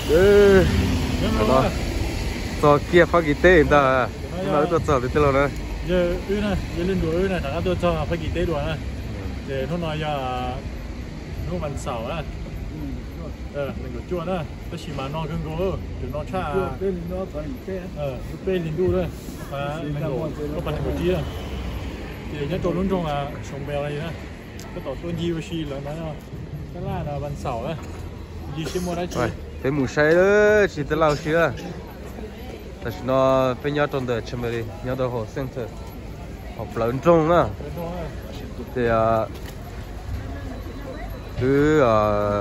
Ub, txog kiag Fab Kis teb ntag. Hnub no wb tuaj txog twg tej laug na? Yog wb na, yog li ntuas wb na, rov qab tuaj txog Fab Kis teb dua na. Ces hnub no yog hnub vas xaum na, nees nkaum cuaj na, tab sis mas no kawg nkaus, tus no tshaj, lub peb hlis ntuj na, nees nkaum, koj pas nees nkaum tsib na. Ces nyob rau lub nroog Xoo Npeos li na, tab tom tuaj ncig ua si lawv no, tab laj no vas xaum na, ncig seb muaj dab tsi. Peb mus saib tsis tab laj ua si. Tam sim no peb nyob rau ntawm Chamberlain, nyob rau hauv center, hauv plawv nroog na. Ces wb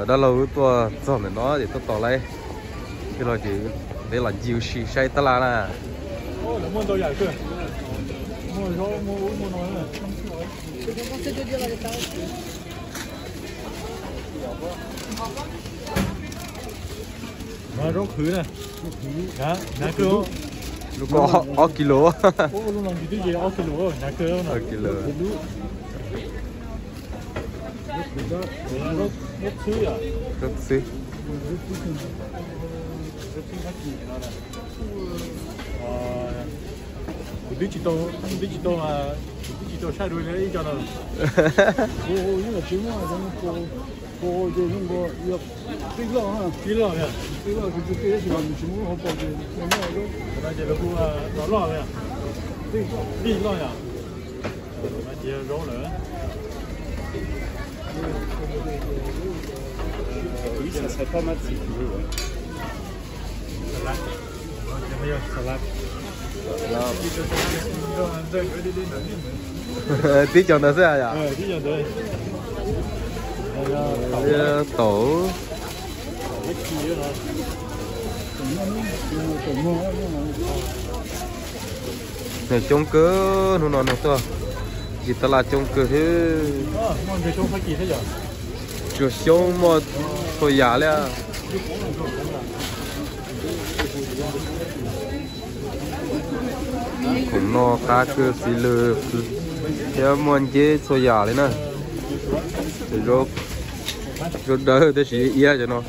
dab laug wb tuaj txog ntawm no ces tuaj tos lawv, ces los ces peb los ncig ua si saib tab laj na. Zaub qhwv na, hnyav kawg. Lub ko ob kis lus. Lub no nws twb yog ob kis lus, hnyav kawg. Ob kis lus. Zaub xwb yom. Zaub xwb. Kuv twb tsis tau, kuv twb tsis tau, kuv twb tsis tau saib dua ib co no. Tib loj, tib loj, tib loj, kuv tsis tij tab sis mas nws tsis muaj lub hauv paus ces no ces lawv kuj tau loj li. Tij loj yom. Mas ces yog zaub lawm. Tib co ntawd xwb yom? Taum. Neeg coob kawg, hnub no neeg tuaj ncig tab laj coob kawg thiab. Tsuas xyoob muaj txhua yam li. Khoom noj qab kawg, xis lws thiab muaj nceb txhua yam li na. Zaub dawb tab sis iab cov no.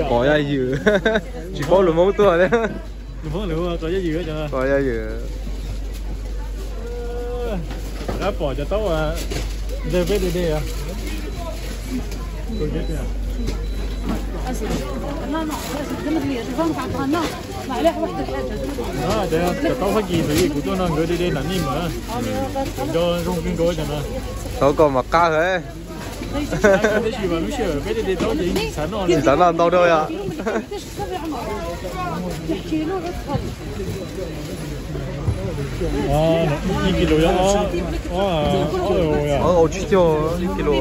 Pov yaj ywm. Tsis paub lus Hmoob tuaj thiab. Pov yaj ywm. Pom cov taub ntawg peb de de. Cov taub Fab Kis ntawd kuv tuaj no nkawd de de nram nej mas nco zoo kawg nkaus cov no. Taub koj mas qab heev. Tsis xav noj ntau rau yom. Ib kis lus yog ob, ob, ob, ob, tsib caug, ib kis lus.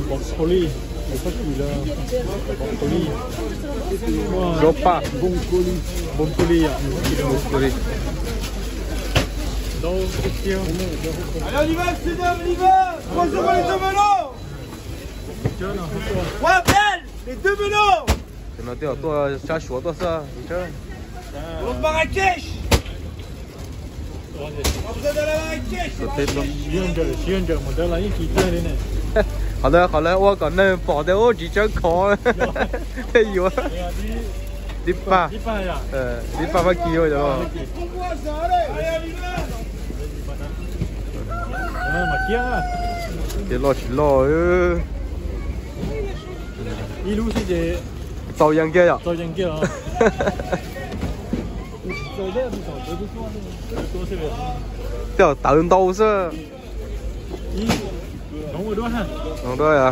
Broccoli, Fab Kis lawm, broccoli. Zaub paj. Broccoli, broccoli. Allez, on y va, messieurs, dames, on y va. Trois euros les deux vélos. Cov no twb tuaj sab Suav tuaj xwb. Au Marrakech. Qhov ntawd, qhov lawv ua kom neeg pom tias ub tsis tsawb khov thiaj yuav. Tib paj, tib paj Fab Kis ua cov no. Ces loj tsis loj. Ib lub xwb ces txaus yees kiag yom. Tej tawv ntau xwb. Zoo dua.